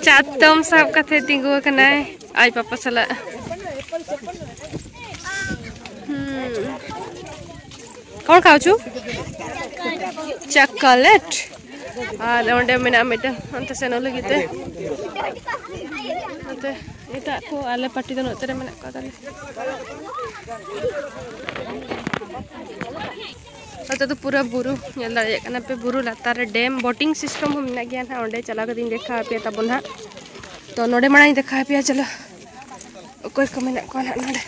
ᱪᱟᱛᱚᱢ ᱥᱟᱵ ᱠᱟᱛᱮ ᱛᱤᱸᱜᱩ ᱟᱠᱟᱱᱟᱭ ᱟᱡ ᱯᱟᱯᱟ ᱥᱟᱞᱟᱜ᱾ ᱦᱩᱸ᱾ ᱠᱚᱱ ᱠᱷᱟᱣᱪᱩ? ᱪᱚᱠᱞᱮᱴ᱾ ᱟᱨ ᱚᱸᱰᱮ ᱢᱮᱱᱟᱜᱼᱟ ᱢᱤᱫᱴᱟᱝ, ᱚᱱᱛᱮ ᱥᱮᱱᱚᱜ ᱞᱟᱹᱜᱤᱫ ᱛᱮ᱾ ᱱᱚᱛᱮ ᱮᱴᱟᱜ ᱠᱚ ᱟᱞᱮ ᱯᱟᱨᱴᱤ ᱫᱚ ᱱᱚᱛᱮ ᱨᱮ ᱢᱮᱱᱟᱜ ᱠᱚᱣᱟ ᱛᱟᱞᱮ᱾ ᱱᱚᱛᱮ ᱫᱚ ᱯᱩᱨᱟᱹ ᱵᱩᱨᱩ ᱧᱮᱞ ᱫᱟᱲᱮᱭᱟᱜ ᱠᱟᱱᱟ ᱯᱮ, ᱵᱩᱨᱩ ᱞᱟᱛᱟᱨ ᱨᱮ ᱰᱮᱢ, ᱵᱳᱴᱤᱝ ᱥᱤᱥᱴᱮᱢ ᱦᱚᱸ ᱢᱮᱱᱟᱜ ᱜᱮᱭᱟ ᱱᱟᱦᱟᱜ᱾ ᱚᱸᱰᱮ ᱪᱟᱞᱟᱣ ᱠᱟᱛᱮᱧ ᱫᱮᱠᱷᱟᱣ ᱟᱯᱮᱭᱟ ᱛᱟᱵᱚᱱ ᱱᱟᱦᱟᱜ᱾ ᱛᱚ ᱱᱚᱰᱮ ᱢᱟᱲᱟᱝ ᱤᱧ ᱫᱮᱠᱷᱟᱣ ᱟᱯᱮᱭᱟ, ᱪᱚᱞᱚ ᱚᱠᱚᱭ ᱠᱚ ᱢᱮᱱᱟᱜ ᱠᱚᱣᱟ ᱱᱟᱦᱟᱜ ᱱᱚᱰᱮ᱾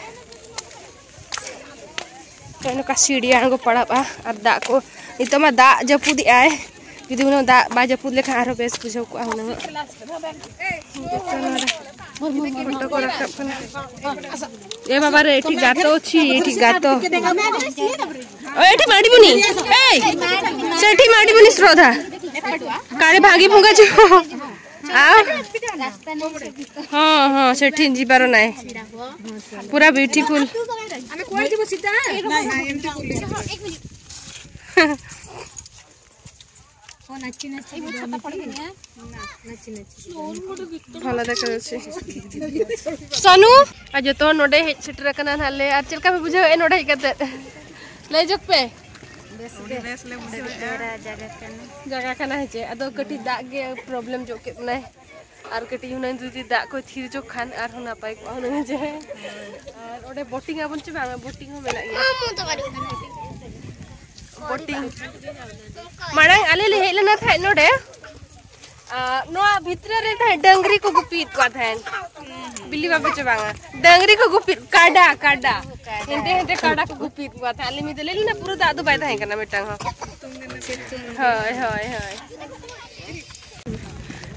ᱱᱚᱜᱼᱚᱭ ᱱᱚᱝᱠᱟ ᱥᱤᱲᱤ ᱟᱬᱜᱚ ᱯᱟᱲᱟᱜᱼᱟ ᱟᱨ ᱫᱟᱜ ᱠᱚ, ᱱᱤᱛᱚᱜ ᱢᱟ ᱫᱟᱜ ᱡᱟᱹᱯᱩᱫᱮᱜᱼᱟᱭ, ᱡᱩᱫᱤ ᱦᱩᱱᱟᱹᱝ ᱫᱟᱜ ᱵᱟᱭ ᱡᱟᱹᱯᱩᱫ ᱞᱮᱠᱷᱟᱱ ᱟᱨᱦᱚᱸ ᱵᱮᱥ ᱵᱩᱡᱷᱟᱹᱣ ᱠᱚᱜᱼᱟ ᱦᱩᱱᱟᱹᱝ᱾ ᱡᱚᱛᱚ ᱱᱚᱰᱮ ଫଟୋ କୁ ରଖ। ଏ ବାବାରେ, ଏଠି ଗାତ ଅଛି, ଏଠି ଗାତ। ଓ, ଏଠି ମାଡ଼ିବୁନି। ଏଇ, ସେଠି ମାଡ଼ିବୁନି, ଶ୍ରଦ୍ଧା। କାଳେ ଭାଙ୍ଗି ଭୁଙ୍ଗା ଯିବ। ଆଉ? ହଁ, ହଁ, ସେଠି ଯିବାର ନାହିଁ। ପୁରା ବିୟୁଟିଫୁଲ। ଭଲ ଦେଖାଯାଉଛି। ସୋନୁ, ᱟᱨ ᱡᱚᱛᱚ ᱱᱚᱰᱮ ᱦᱮᱡ ᱥᱮᱴᱮᱨ ᱟᱠᱟᱱᱟ ᱱᱟᱦᱟᱜ ᱞᱮ᱾ ᱟᱨ ᱪᱮᱫ ᱞᱮᱠᱟ ᱯᱮ ᱵᱩᱡᱷᱟᱹᱣᱮᱫᱼᱟ ᱱᱚᱰᱮ ᱦᱮᱡ ᱠᱟᱛᱮ? ᱞᱟᱹᱭ ᱡᱚᱜ ᱯᱮ᱾ ᱵᱮᱥ ᱜᱮ᱾ ᱪᱮᱦᱨᱟ ᱡᱟᱭᱜᱟ ᱠᱟᱱᱟ᱾ ᱡᱟᱭᱜᱟ ᱠᱟᱱᱟ ᱦᱮᱸ ᱪᱮ? ᱟᱫᱚ ᱠᱟᱹᱴᱤᱡ ᱫᱟᱜ ᱜᱮ ᱯᱨᱚᱵᱞᱮᱢ ᱧᱚᱜ ᱠᱮᱫ ᱵᱚᱱᱟᱭ᱾ ᱟᱨ ᱠᱟᱹᱴᱤᱡ ᱦᱩᱱᱟᱹᱝ ᱡᱩᱫᱤ ᱫᱟᱜ ᱠᱚ ᱛᱷᱤᱨ ᱧᱚᱜ ᱠᱷᱟᱱ ᱟᱨᱦᱚᱸ ᱱᱟᱯᱟᱭ ᱠᱚᱜᱼᱟ ᱦᱩᱱᱟᱹᱝ ᱡᱮ᱾ ᱟᱨ ᱚᱸᱰᱮ ᱵᱳᱴᱤᱝ ᱟᱵᱚᱱ ᱪᱮ ᱵᱟᱝᱟ? ᱵᱳᱴᱤᱝ ᱦᱚᱸ ᱢᱮᱱᱟᱜ ᱜᱮᱭᱟ᱾ ᱵᱳᱴᱤᱝ᱾ ᱢᱟᱲᱟᱝ ᱟᱞᱮ ᱞᱮ ᱦᱮᱡ ᱞᱮᱱᱟ ᱛᱟᱦᱮᱸᱫ ᱱᱚᱰᱮ, ᱟᱨ ᱱᱚᱣᱟ ᱵᱷᱤᱛᱨᱤ ᱨᱮ ᱛᱟᱦᱮᱸᱫ ᱰᱟᱹᱝᱨᱤ ᱠᱚ ᱜᱩᱯᱤᱭᱮᱫ ᱠᱚᱣᱟ ᱛᱟᱦᱮᱸᱫ᱾ ᱵᱤᱞᱤ ᱵᱟᱯᱮ ᱪᱮ ᱵᱟᱝᱟ? ᱰᱟᱹᱝᱨᱤ ᱠᱚ ᱜᱩᱯᱤ, ᱠᱟᱰᱟ, ᱠᱟᱰᱟ᱾ ᱦᱮᱸᱫᱮ ᱦᱮᱸᱫᱮ ᱠᱟᱰᱟ ᱠᱚ ᱜᱩᱯᱤᱭᱮᱫ ᱠᱚᱣᱟ ᱛᱟᱦᱮᱸᱫ᱾ ᱟᱞᱮ ᱢᱤᱫ ᱫᱚ ᱞᱟᱹᱭ ᱞᱮᱱᱟ ᱯᱩᱨᱟᱹ ᱫᱟᱜ ᱫᱚ ᱵᱟᱭ ᱛᱟᱦᱮᱸ ᱠᱟᱱᱟ ᱢᱤᱫᱴᱟᱝ ᱦᱚᱸ᱾ ᱦᱳᱭ, ᱦᱳᱭ, ᱦᱳᱭ᱾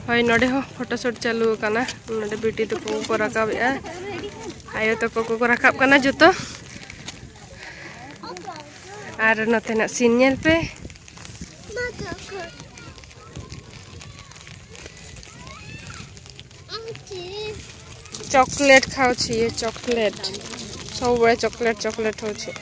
ᱦᱳᱭ, ᱱᱚᱰᱮ ᱦᱚᱸ ᱯᱷᱳᱴᱳ ᱥᱩᱴ ᱪᱟᱹᱞᱩ ᱟᱠᱟᱱᱟ᱾ ᱱᱚᱰᱮ ᱵᱤᱴᱤ ᱛᱟᱠᱚ ᱠᱚ ᱨᱟᱠᱟᱵᱮᱜᱼᱟ, ᱟᱭᱳ ᱛᱟᱠᱚ ᱠᱚᱠᱚ ᱨᱟᱠᱟᱵ ᱠᱟᱱᱟ ᱡᱚᱛᱚ᱾ ᱟᱨ ᱱᱚᱛᱮᱱᱟᱜ ᱥᱤᱱ ᱧᱮᱞ ᱯᱮ᱾ चॉकलेट खाओ छी, ये चॉकलेट, सबुबले चॉकलेट, चॉकलेट हो छी।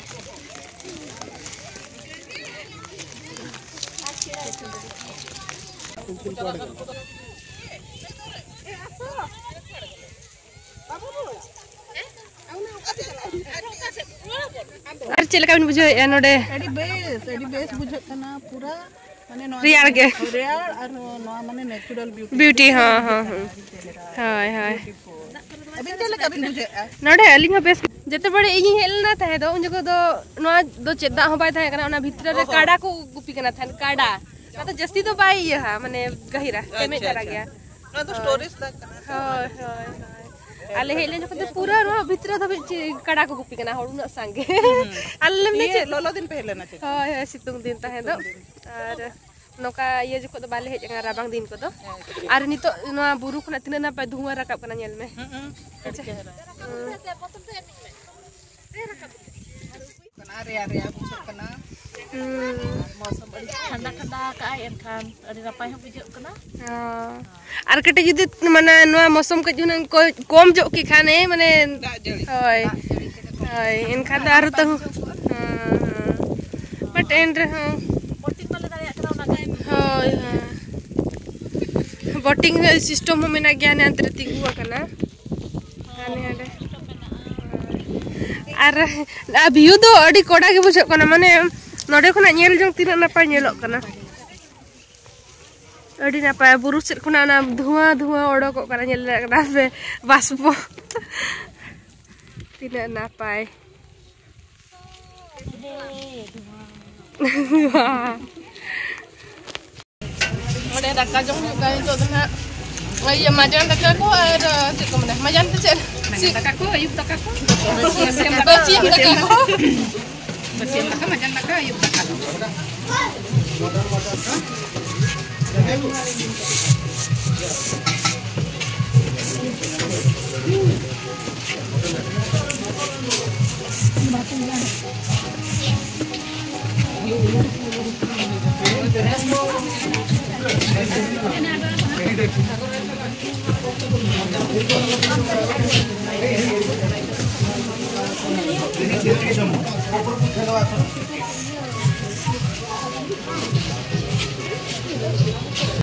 ᱟᱨ ᱪᱮᱫ ᱞᱮᱠᱟ ᱵᱤᱱ ᱵᱩᱡᱷᱟᱹᱣᱮᱫᱼᱟ ᱱᱚᱰᱮ? ᱟᱹᱰᱤ ᱵᱮᱥ, ᱟᱹᱰᱤ ᱵᱮᱥ ᱵᱩᱡᱷᱟᱹᱜ ᱠᱟᱱᱟ ᱯᱩᱨᱟ᱾ ᱢᱟᱱᱮ ᱱᱚᱣᱟ ᱨᱮᱭᱟᱲ ᱫᱚ ᱜᱮ᱾ ᱨᱮᱭᱟᱲ ᱟᱨ ᱱᱚᱣᱟ ᱢᱟᱱᱮ natural beauty᱾ ᱵᱤᱭᱩᱴᱤ, ᱦᱚᱸ, ᱦᱚᱸ, ᱦᱚᱸ᱾ ᱦᱳᱭ, ᱦᱳᱭ᱾ ᱟᱹᱵᱤᱱ ᱪᱮᱫ ᱞᱮᱠᱟ ᱵᱤᱱ ᱵᱩᱡᱷᱟᱹᱣᱮᱫᱼᱟ? ᱱᱚᱰᱮ ᱟᱹᱞᱤᱧ ᱦᱚᱸ ᱵᱮᱥ᱾ ᱡᱮᱛᱮ ᱵᱟᱲᱮ ᱤᱧᱤᱧ ᱦᱮᱡ ᱞᱮᱱᱟ ᱛᱟᱦᱮᱸ ᱫᱚ, ᱩᱱ ᱡᱚᱠᱷᱚᱱ ᱫᱚ ᱱᱚᱣᱟ ᱫᱚ ᱪᱮᱫ ᱫᱟᱜ ᱦᱚᱸ ᱵᱟᱭ ᱛᱟᱦᱮᱸ ᱠᱟᱱᱟ, ᱚᱱᱟ ᱵᱷᱤᱛᱨᱤ ᱨᱮ ᱚ ᱦᱚᱸ᱾ ᱠᱟᱰᱟ ᱠᱚ ᱜᱩᱯᱤ ᱠᱟᱱᱟ ᱛᱟᱦᱮᱸᱫ, ᱠᱟᱰᱟ᱾ ᱚᱱᱟ ᱫᱚ ᱡᱟᱹᱥᱛᱤ ᱫᱚ ᱵᱟᱭ ᱤᱭᱟᱹᱦᱟ, ᱢᱟᱱᱮ ᱜᱟᱹᱦᱤᱨᱟ, ᱟᱪᱪᱷᱟ, ᱠᱮᱢᱮᱡ ᱫᱷᱟᱨᱟ ᱟᱪᱪᱷᱟ᱾ ᱜᱮᱭᱟ᱾ ᱱᱚᱣᱟ ᱫᱚ ᱦᱳᱭ᱾ ᱥᱴᱳᱨᱮᱡ ᱞᱮᱠ ᱠᱟᱱᱟ ᱛᱚ᱾ ᱦᱳᱭ, ᱦᱳᱭ, ᱦᱳᱭ᱾ ᱟᱞᱮ ᱦᱮᱡ ᱞᱮᱱ ᱡᱚᱠᱷᱚᱱ ᱫᱚ ᱯᱩᱨᱟᱹ ᱱᱚᱣᱟ ᱵᱷᱤᱛᱨᱤ ᱫᱷᱟᱹᱵᱤᱡ ᱪᱮ-, ᱠᱟᱰᱟ ᱠᱚ ᱜᱩᱯᱤ ᱠᱟᱱᱟ, ᱦᱚᱲ ᱩᱱᱟᱹᱜ ᱥᱟᱸᱜᱮ᱾ ᱦᱩᱸ᱾ ᱟᱞᱮ ᱞᱮ ᱢᱮᱱᱟ ᱤᱭᱟᱹ, ᱪᱮᱫ? ᱞᱚᱞᱚ ᱫᱤᱱ ᱯᱮ ᱦᱮᱡ ᱞᱮᱱᱟ ᱪᱮᱫ? ᱦᱳᱭ, ᱦᱳᱭ, ᱥᱤᱛᱩᱝ ᱫᱤᱱ ᱛᱟᱦᱮᱸ ᱫᱚ᱾ ᱥᱤᱛᱩᱝ ᱫᱤᱱ᱾ ᱟᱨ ᱱᱚᱝᱠᱟ ᱤᱭᱟᱹ ᱡᱚᱠᱷᱚᱱ ᱫᱚ ᱵᱟᱞᱮ ᱦᱮᱡ ᱟᱠᱟᱱᱟ, ᱨᱟᱵᱟᱝ ᱫᱤᱱ ᱠᱚᱫᱚ᱾ ᱟᱨ ᱱᱤᱛᱚᱜ ᱱᱚᱣᱟ ᱵᱩᱨᱩ ᱠᱷᱚᱱᱟᱜ ᱛᱤᱱᱟᱹᱜ ᱱᱟᱯᱟᱭ ᱫᱷᱩᱣᱟᱹ ᱨᱟᱠᱟᱵ ᱠᱟᱱᱟ, ᱧᱮᱞ ᱢᱮ᱾ ᱦᱩᱸ, ᱦᱩᱸ, ᱟᱹᱰᱤ ᱟᱪᱪᱷᱟ᱾ ᱪᱮᱦᱨᱟ᱾ ᱦᱩᱸ᱾ ᱠᱟᱱᱟ, ᱨᱮᱭᱟᱲ ᱨᱮᱭᱟᱲ ᱵᱩᱡᱷᱟᱹᱜ ᱠᱟᱱᱟ᱾ ᱦᱩᱸ᱾ ᱢᱳᱥᱚᱢ ᱟᱹᱰᱤ ᱴᱷᱟᱱᱰᱟ ᱴᱷᱟᱱᱰᱟ ᱟᱠᱟᱜᱼᱟᱭ, ᱮᱱᱠᱷᱟᱱ ᱟᱹᱰᱤ ᱱᱟᱯᱟᱭ ᱦᱚᱸ ᱵᱩᱡᱷᱟᱹᱜ ᱠᱟᱱᱟ᱾ ᱦᱚᱸ᱾ ᱟᱨ ᱠᱟᱹᱴᱤᱡ ᱡᱩᱫᱤ, ᱢᱟᱱᱮ, ᱱᱚᱣᱟ ᱢᱳᱥᱚᱢ ᱠᱟᱹᱡ ᱦᱩᱱᱟᱹᱝ ᱠᱚ ᱠᱚᱢ ᱧᱚᱜ ᱠᱮ ᱠᱷᱟᱱᱮ, ᱢᱟᱱᱮ, ᱫᱟᱜ ᱡᱟᱹᱲᱤ᱾ ᱦᱳᱭ᱾ ᱫᱟᱜ ᱡᱟᱹᱲᱤ ᱠᱮᱫᱟ ᱠᱚ᱾ ᱦᱳᱭ, ᱮᱱᱠᱷᱟᱱ ᱫᱚ ᱟᱨ ᱟᱨᱦᱚᱸ ᱛᱟᱹᱦᱩ-, ᱵᱩᱡᱷᱟᱹᱣ ᱠᱚᱜᱼᱟ᱾ ᱦᱚᱸ, ᱦᱚᱸ᱾ But ᱮᱱ ᱨᱮᱦᱚᱸ᱾ Boating ᱵᱟᱞᱮ ᱫᱟᱲᱮᱭᱟᱜ ᱠᱟᱱᱟ, ᱚᱱᱟ ᱠᱟᱭᱮᱱ᱾ ᱦᱳᱭ, ᱦᱳᱭ᱾ Boating ᱨᱮᱭᱟᱜ system ᱦᱚᱸ ᱢᱮᱱᱟᱜ ᱜᱮᱭᱟ, ᱦᱟᱱᱮ ᱦᱟᱱᱛᱮ ᱨᱮ ᱛᱤᱸᱜᱩ ᱟᱠᱟᱱᱟ᱾ ᱦᱟᱱᱮ ᱦᱟᱸᱰᱮ᱾ ᱟᱨ, ᱟᱨ view ᱫᱚ ᱟᱹᱰᱤ ᱠᱚᱰᱟ ᱜᱮ ᱵᱩᱡᱷᱟᱹᱜ ᱠᱟᱱᱟ, ᱢᱟᱱᱮ, ᱱᱚᱰᱮ ᱠᱷᱚᱱᱟᱜ ᱧᱮᱞ ᱡᱚᱝ ᱛᱤᱱᱟᱹᱜ ᱱᱟᱯᱟᱭ ᱧᱮᱞᱚᱜ ᱠᱟᱱᱟ᱾ ᱟᱹᱰᱤ ᱱᱟᱯᱟᱭ, ᱵᱩᱨᱩ ᱥᱮᱫ ᱠᱷᱚᱱᱟᱜ ᱚᱱᱟ ᱫᱷᱩᱣᱟᱹ ᱫᱷᱩᱣᱟᱹ ᱚᱰᱚᱠᱚᱜ ᱠᱟᱱᱟ, ᱧᱮᱞ ᱫᱟᱲᱮᱭᱟᱜ ᱠᱟᱱᱟ ᱯᱮ, ᱵᱟᱥᱯᱚ᱾ ᱛᱤᱱᱟᱹᱜ ᱱᱟᱯᱟᱭ᱾ ᱚᱸᱰᱮ ᱫᱟᱠᱟ ᱡᱚᱢ ᱦᱩᱭᱩᱜ ᱠᱟᱱᱟ ᱱᱤᱛᱚᱜ ᱫᱚ ᱱᱟᱦᱟᱜ᱾ ᱤᱭᱟᱹ, ᱢᱟᱡᱟᱱ ᱫᱟᱠᱟ ᱠᱚ ᱟᱨ, ᱪᱮᱫ ᱠᱚ ᱢᱮᱱᱟ, ᱢᱟᱡᱟᱱ ᱫᱚ ᱪᱮᱫ? ᱢᱟᱡᱟᱱ ᱫᱟᱠᱟ ᱠᱚ, ᱟᱹᱭᱩᱵ ᱫᱟᱠᱟ ᱠᱚ᱾ ᱵᱟᱹᱥᱭᱟᱹᱢ ᱫᱟᱠᱟ ᱠᱚ᱾ ᱵᱟᱹᱥᱭᱟᱹᱢ ᱫᱟᱠᱟ, ᱢᱟᱡᱟᱱ ᱫᱟᱠᱟ, ᱟᱹᱭᱩᱵ ᱫᱟᱠᱟ ᱫᱚ᱾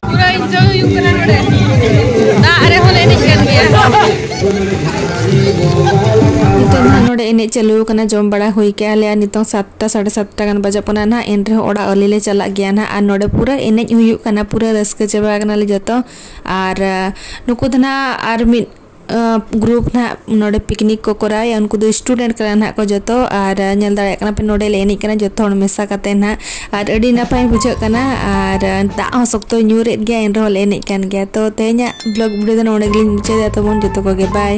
ᱯᱩᱨᱟᱹ enjoy ᱦᱩᱭᱩᱜ ᱠᱟᱱᱟ ᱱᱚᱰᱮ᱾ ᱫᱟᱜ ᱨᱮᱦᱚᱸ ᱞᱮ ᱮᱱᱮᱡ ᱠᱟᱱ ᱜᱮᱭᱟ᱾ ᱱᱤᱛᱚᱜ ᱱᱟᱦᱟᱜ ᱱᱚᱰᱮ ᱮᱱᱮᱡ ᱪᱟᱹᱞᱩ ᱟᱠᱟᱱᱟ, ᱡᱚᱢ ᱵᱟᱲᱟ ᱦᱩᱭ ᱠᱮᱜᱼᱟ ᱞᱮ, ᱟᱨ ᱱᱤᱛᱚᱝ ᱥᱟᱛᱴᱟ, ᱥᱟᱲᱮ ᱥᱟᱛᱴᱟ ᱜᱟᱱ ᱵᱟᱡᱟᱜ ᱠᱟᱱᱟ ᱱᱟᱦᱟᱜ᱾ ᱮᱱ ᱨᱮᱦᱚᱸ ᱚᱲᱟᱜ ᱟᱹᱣᱨᱤ ᱞᱮ ᱪᱟᱞᱟᱜ ᱜᱮᱭᱟ ᱱᱟᱦᱟᱜ, ᱟᱨ ᱱᱚᱰᱮ ᱯᱩᱨᱟᱹ ᱮᱱᱮᱡ ᱦᱩᱭᱩᱜ ᱠᱟᱱᱟ, ᱯᱩᱨᱟᱹ ᱨᱟᱹᱥᱠᱟᱹ ᱪᱟᱵᱟ ᱟᱠᱟᱱᱟᱞᱮ ᱡᱚᱛᱚ᱾ ᱟᱨ, ᱟᱨ ᱱᱩᱠᱩ ᱫᱚ ᱱᱟᱦᱟᱜ ᱟᱨ ᱢᱤᱫ ᱟᱸ, group ᱱᱟᱦᱟᱜ ᱱᱚᱰᱮ picnic ᱠᱚ ᱠᱚᱨᱟᱣᱮᱫᱼᱟ, ᱩᱱᱠᱩ ᱫᱚ student ᱠᱟᱱᱟ ᱱᱟᱦᱟᱜ ᱠᱚ ᱡᱚᱛᱚ, ᱟᱨ ᱧᱮᱞ ᱫᱟᱲᱮᱭᱟᱜ ᱠᱟᱱᱟ ᱯᱮ ᱱᱚᱰᱮ ᱞᱮ ᱮᱱᱮᱡ ᱠᱟᱱᱟ ᱡᱚᱛᱚ ᱦᱚᱲ ᱢᱮᱥᱟ ᱠᱟᱛᱮ ᱱᱟᱦᱟᱜ, ᱟᱨ ᱟᱹᱰᱤ ᱱᱟᱯᱟᱭ ᱵᱩᱡᱷᱟᱹᱜ ᱠᱟᱱᱟ, ᱟᱨ ᱫᱟᱜ ᱦᱚᱸ ᱥᱚᱠᱛᱚᱭ ᱧᱩᱨᱮᱫ ᱜᱮᱭᱟ, ᱮᱱ ᱨᱮᱦᱚᱸ ᱞᱮ ᱮᱱᱮᱡ ᱠᱟᱱ ᱜᱮᱭᱟ᱾ ᱛᱚ ᱛᱮᱦᱮᱧᱟᱜ vlog video ᱫᱚ ᱱᱚᱰᱮ ᱜᱮᱞᱤᱧ ᱢᱩᱪᱟᱹᱫᱮᱫᱼᱟ, ᱛᱟᱵᱚᱱ ᱡᱚᱛᱚ ᱠᱚᱜᱮ bye᱾